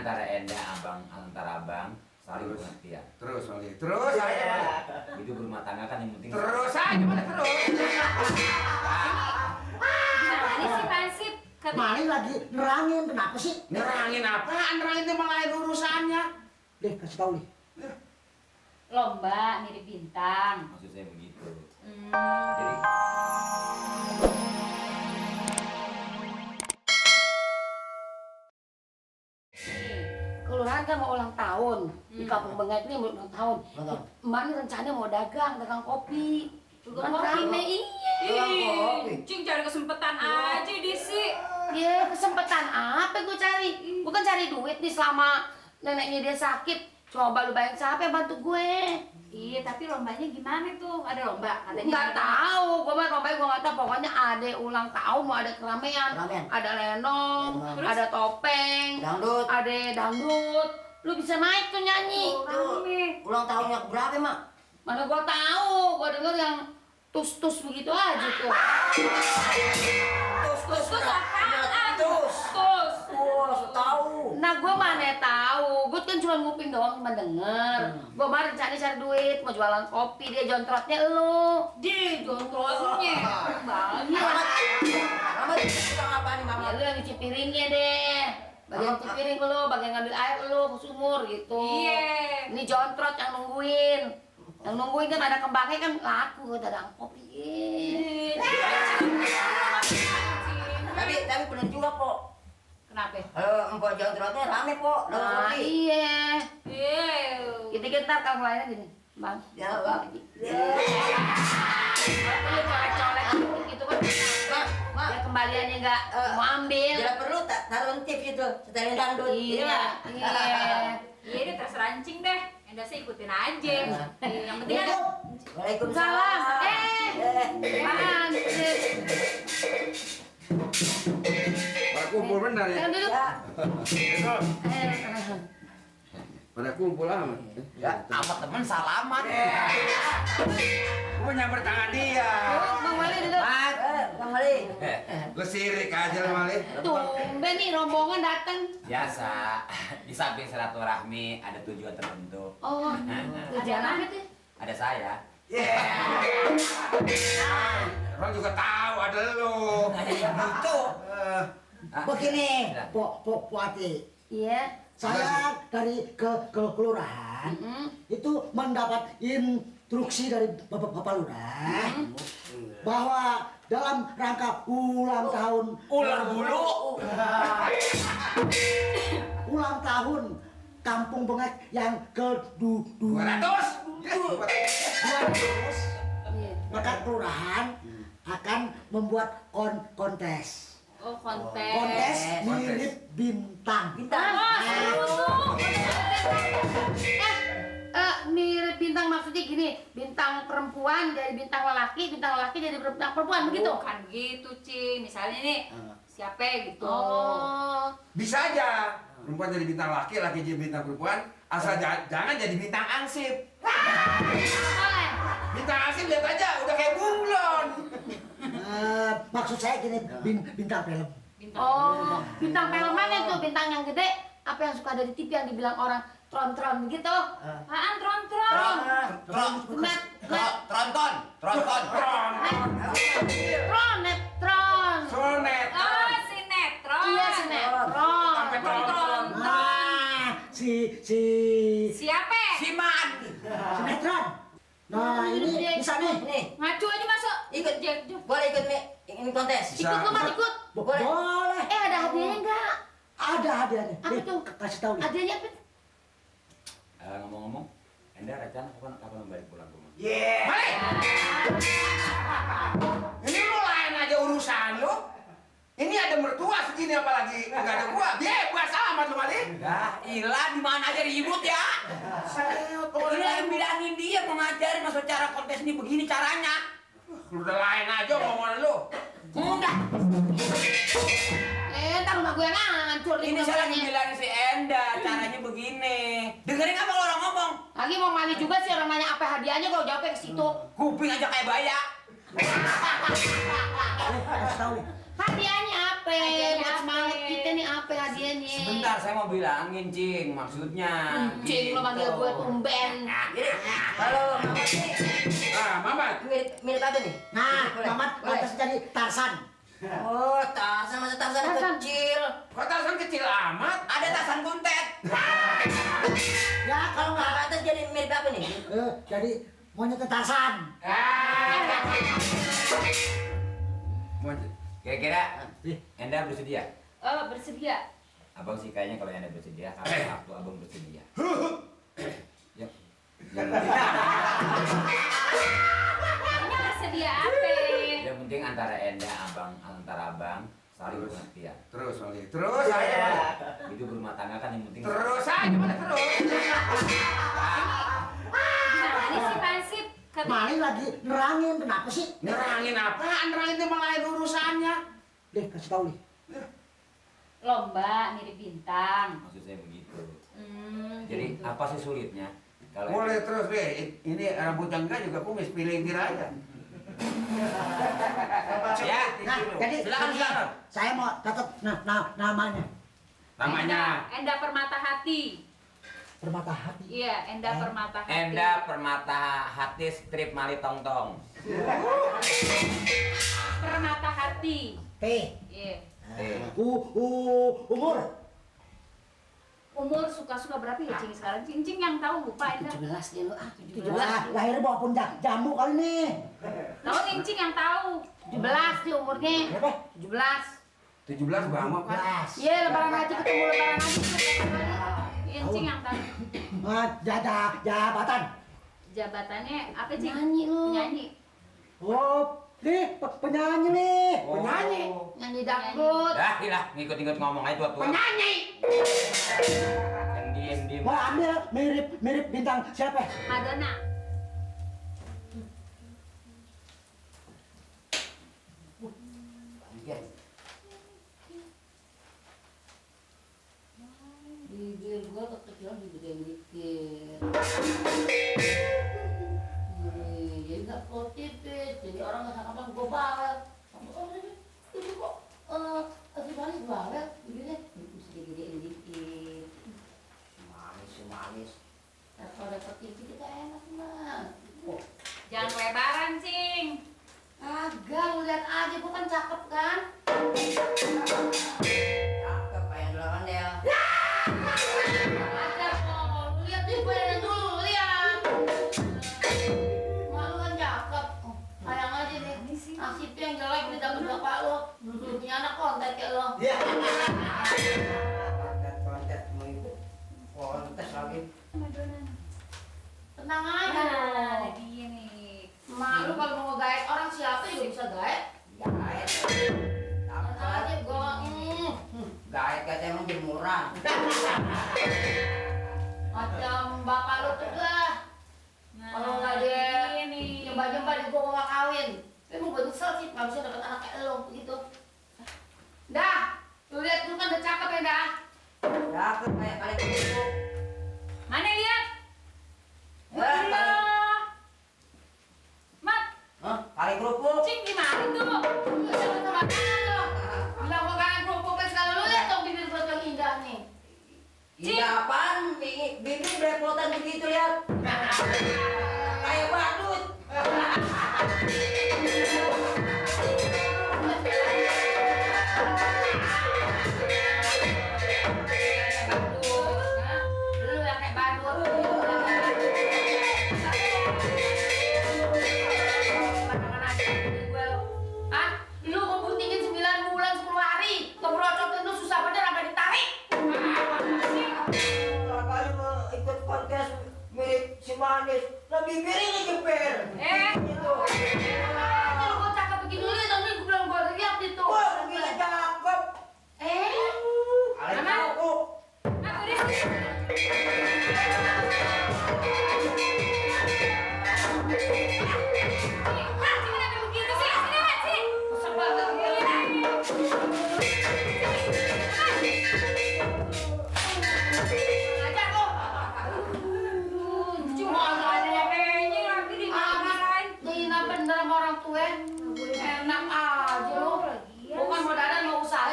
antara Enda, abang saling pengertian. Terus Wali, terus aja. Hidup berumah tangga kan yang penting. Terus aja mana terus. Gimana sih Pansip? Mali lagi nerangin, kenapa sih? Nerangin apaan? Nerangin itu malah lain urusannya. Deh, kasih tahu nih. Lomba mirip bintang. Maksud saya begitu. Hmm. Jadi Kelurahan kan mau ulang tahun di Kampung Bengek ini mau ulang tahun. Betul. Emak ini rencananya mau dagang kopi. Juga kopi me iya. Cing cari kesempatan aja di sih. Ya kesempatan apa gue cari? Bukan cari duit nih selama neneknya dia sakit. Coba lu bayangin siapa yang bantu gue? Iya, tapi lombanya gimana tuh? Ada lomba katanya. Nggak tahu, gue mah rombanya gue nggak tahu. Pokoknya ada ulang tahun, mau ada keramaian, Keramaian. ada lenong, Lenong. ada topeng, Dangdut. ada dangdut. Lu bisa naik tuh nyanyi. Rame. Ulang tahunnya berapa, Mak? Mana gue tahu, gue denger yang tus begitu aja tuh. Terus apaan? Tus. Terus. Wah, tahu. Nah gue mana tahu, gue kan cuma nguping doang, cuma denger. Gue mah rencana cari duit, mau jualan kopi, dia jontrotnya elu. Di jontrosnya. Banyak. Mama tukang apa nih, Mama? Ya lu yang nyuci piringnya deh. Bagian cuci piring lu, bagian ngambil air lu ke sumur gitu. Iya. Ini jontrot yang nungguin. Yang nungguin kan ada kembangnya kan laku, dadang kopi. Tapi bener juga, Pok. Kenapa? Empok jontrotnya rame, Pok. Dalam Nah kopi. iya. Iya. Kita ntar kalau lainnya gini, Bang. Ya, Bang. Lu colek-colek gitu kan. Mak. Ya kembaliannya nggak mau ambil. Tidak perlu taruh tips itu, setelin dangdut. Iya. Iya deh terserah Cing deh. Enda sih ikutin aja. Yang penting kan Waalaikumsalam. Salam. Apaan? Pada kumpul benar ya. Kan duduk. Ya. Pada kumpul amat. Ya, sama temen salaman. Gue nyamper tangan dia. Bang Wali duduk. Bang Ali. Gue sirik aja lah Mali. Tumben nih rombongan datang. biasa di samping silaturahmi ada tujuan tertentu. Oh, tujuan apa tuh? Ada saya. Orang juga tahu ada lu. Itu. Hah? Begini, Ya. Pok Wati. Iya. Saya dari ke kelurahan itu mendapat instruksi dari Bapak Lurah bahwa dalam rangka ulang tahun Ular bulu. ulang tahun Kampung Bengek yang ke-200 Iya. maka kelurahan akan membuat kontes oh kontes. kontes mirip bintang. Mirip bintang maksudnya gini, bintang perempuan jadi bintang lelaki jadi bintang perempuan begitu. Bukan begitu, Cing. Misalnya nih, siapa gitu. Oh. Bisa aja. Perempuan jadi bintang laki, laki jadi bintang perempuan. Asal jangan jadi bintang ansip. Boleh. Bintang ansip lihat aja, udah kayak bunglon. Maksud saya gini, bintang film. Bintang. Oh, bintang film mana tuh? Bintang yang gede? Apa yang suka ada di TV yang dibilang orang tron-tron begitu? Apaan tron-tron? Net. Tronton. Tron. Sonet. Oh, sinetron. Iya, sinetron. Sampai tron. Nah, si Siapa? Siman. sinetron. Nah, ini bisa nih. Ngacu aja masuk. Ikut. Jek. Boleh ikut nih ini kontes. Bisa. Ikut lu Mat, ikut. Boleh. Ada hadiahnya enggak? Ada hadiahnya. Apa Nih, tuh? kasih tahu nih. Hadiahnya apa? Ngomong-ngomong, Enda rencana kapan balik pulang ke rumah? Mali. Ini lu lain aja urusan lu. Ini ada mertua segini apalagi nggak ada gua. Bebas amat lu Mali. Ya, ilah di mana aja ribut ya. Ini yang bilangin dia mau ngajarin masuk cara kontes ini begini caranya. Lu udah lain aja omongan lu. Udah. Ntar rumah gue yang hancur nih Ini saya lagi rumahnya. bilangin si Enda, caranya begini. Dengerin apa orang ngomong? Lagi mau mali juga sih orang nanya apa hadiahnya kalau jawabnya ke situ. Kuping aja kayak bayak. Kasih tahu nih. Hadiahnya apa? apa? Hadiahnya Buat apa? semangat kita nih apa hadiahnya? Sebentar, saya mau bilangin, Cing. Maksudnya. Cing, lo manggil gue tumben. Halo, Mamat nih. Ah, Mamat. Mirip apa nih? Nah, Boleh? Mamat Boleh. pantas jadi Tarsan. Oh, Tarzan, masa Tarzan Tarzan. kecil. Kok Tarzan kecil amat? Ada tasan kuntet. Ya, kalau Kalau nggak, atas jadi mirip apa nih? jadi monyet Tarsan. Kira-kira Enda bersedia? Oh, bersedia. Abang sih kayaknya kalau Enda bersedia, karena waktu abang bersedia. Ya. Ini bersedia apa? Yang penting antara Enda, antara abang saling pengertian. Terus, Oli. Terus saya. Hidup berumah tangga kan yang penting. Terus aja, mana terus? Nah, ini si Pansip. Mali lagi nerangin, kenapa sih? Nerangin apaan? Nerangin itu malah lain urusannya. Deh, kasih tahu nih. Lomba mirip bintang. Maksud saya begitu. Jadi Jadi apa sih sulitnya? Kalau Boleh terus deh. Ini rambutnya enggak juga kumis, pilih aja. Ya, Nah, jadi silakan silakan. saya mau tetap namanya Namanya. Enda Permata Hati. Permata Hati. Iya, Enda Permata Hati. Enda Permata Hati strip Mali Tong Tong. Permata Hati. T. Iya. Umur Umur suka-suka berapa ya Cing sekarang? Cing yang tahu lupa Enda. 17 dia lo ah, 17. lahir bawa pun jamu kali nih. Tahu Cing yang tahu. 17 dia umurnya. Berapa? 17. 17 banget kan? Iya, lebaran aja ketemu lebaran aja. Iya, Cing yang tahu. Jabatan. Jabatannya apa Cing? Nyanyi lu. Penyanyi. Oh, nih penyanyi nih. Penyanyi. Nyanyi dangdut. Dah, hilah ngikut-ngikut ngomong aja tua-tua. Penyanyi. Yang diem-diem. Mau ambil mirip bintang siapa? Madonna. Bibir gua kekecilan digedein dikit. Jadi nggak perlu tipis, jadi orang nggak sangka gua bawel. Itu kok balik bawel, bibirnya mesti digedein dikit. Manis. Kalau dapet TV kita enak mah. Jangan lebaran, Cing. Agak, lu lihat aja, gua kan cakep kan? Cakep kayak delapan Del. Ada kok, lu lihat nih gue yang dulu, lihat. Malu kan cakep. Sayang aja nih, nasibnya yang jelek nih dapet bapak lo. Punya anak kontak kayak lo. Iya. Kontet mau ikut kontes lagi. Madonna. Tenang aja. Nah, dia nih. Mak lu kalau mau gaet orang siapa juga bisa gaet. Gaet. Tenang aja gue. Gaet kata emang jemuran. Macam bapak lu tuh lah. Kalau nggak ada dia nih. nyembah-nyembah di gua nggak kawin. Emang gue nyesel sih, nggak bisa dapet anak kayak lo gitu. Dah, lu lihat lu kan udah cakep ya dah. Cakep kayak kali kerupuk. Mana lihat? Kali. Mat, Hah? Kali kerupuk. Cing gimana tuh? Lu jangan sama tangan lo. Bilang gua kangen kerupuknya sekali, lu lihat dong bibir gua yang indah nih. Iya apaan? Bibir belepotan begitu lihat. Kayak badut. Lu yang kayak badut. Ah, lu gua buntingin 9 bulan 10 hari. Ngeberocotin lu susah bener sampai ditarik. Kali mau ikut kontes mirip si Manis. Lah bibirnya ngejeber. Gitu. Kalau gua cakep begini lu tadi gua bilang gua lihat itu. Wah, bibirnya cakep. Kali Mama. kerupuk. Mat, udah. Mat, kenapa begitu sih? Sini, Mat, sini. Susah banget gini. Ngajar lu. Cuma ada yang Kayaknya lagi dimarahin. Dina bener sama orang tua. Enak aja lu. Bukan mau dadan mau usaha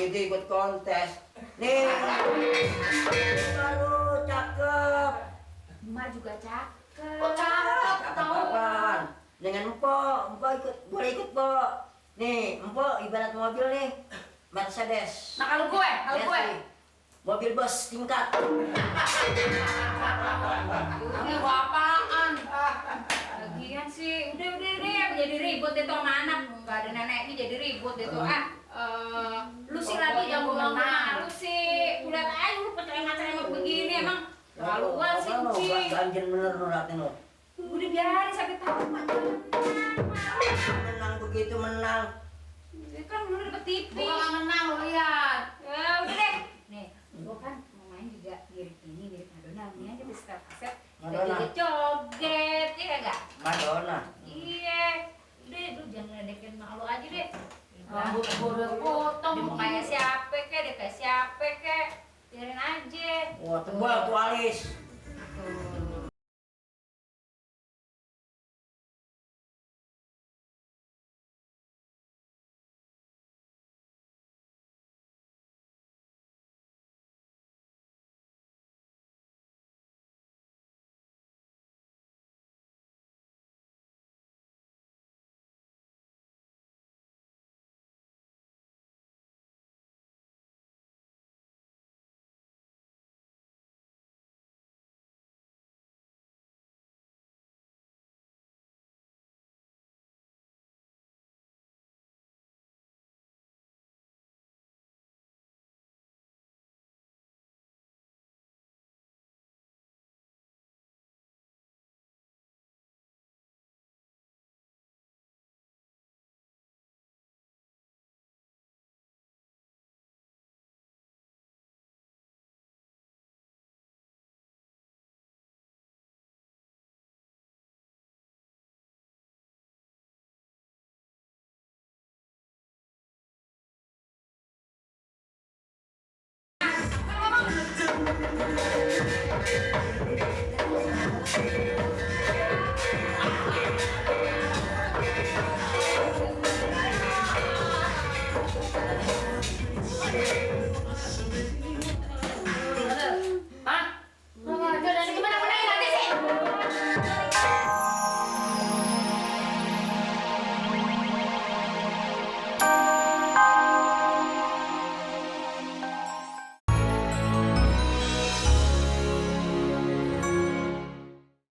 begitu ikut kontes. Nih, baru cakep. Emak juga cakep. Oh, cakep. Tahu. Apaan? Dengan empok ikut, boleh ikut Pok. Nih, empok ibarat mobil nih, Mercedes. Nah kalau gue, Lihat nih, mobil bus tingkat. ini gua apaan? Lagian sih, udah jadi ribut itu sama anak, nggak ada neneknya jadi ribut itu lu sih lagi yang ngomong lu sih, udah aja lu percaya begini emang keluar sih Ci. Ganjen bener lu ratin lu. Udah biarin sampai tahu Menang begitu menang. Ini kan lu dapet TV. Gua nggak menang lo lihat. Ya udah deh. Nih, gua kan mau main juga mirip ini, mirip Madonna. Ini aja di setel kaset. Madonna. Jadi joget, ya enggak? Madonna. Iya. Udah, lu jangan ngedekin mak lu aja deh. Rambut gua udah potong. Dia mau kayak siapa kek, dia kayak siapa kek. Biarin aja. Wah, tebal tuh alis.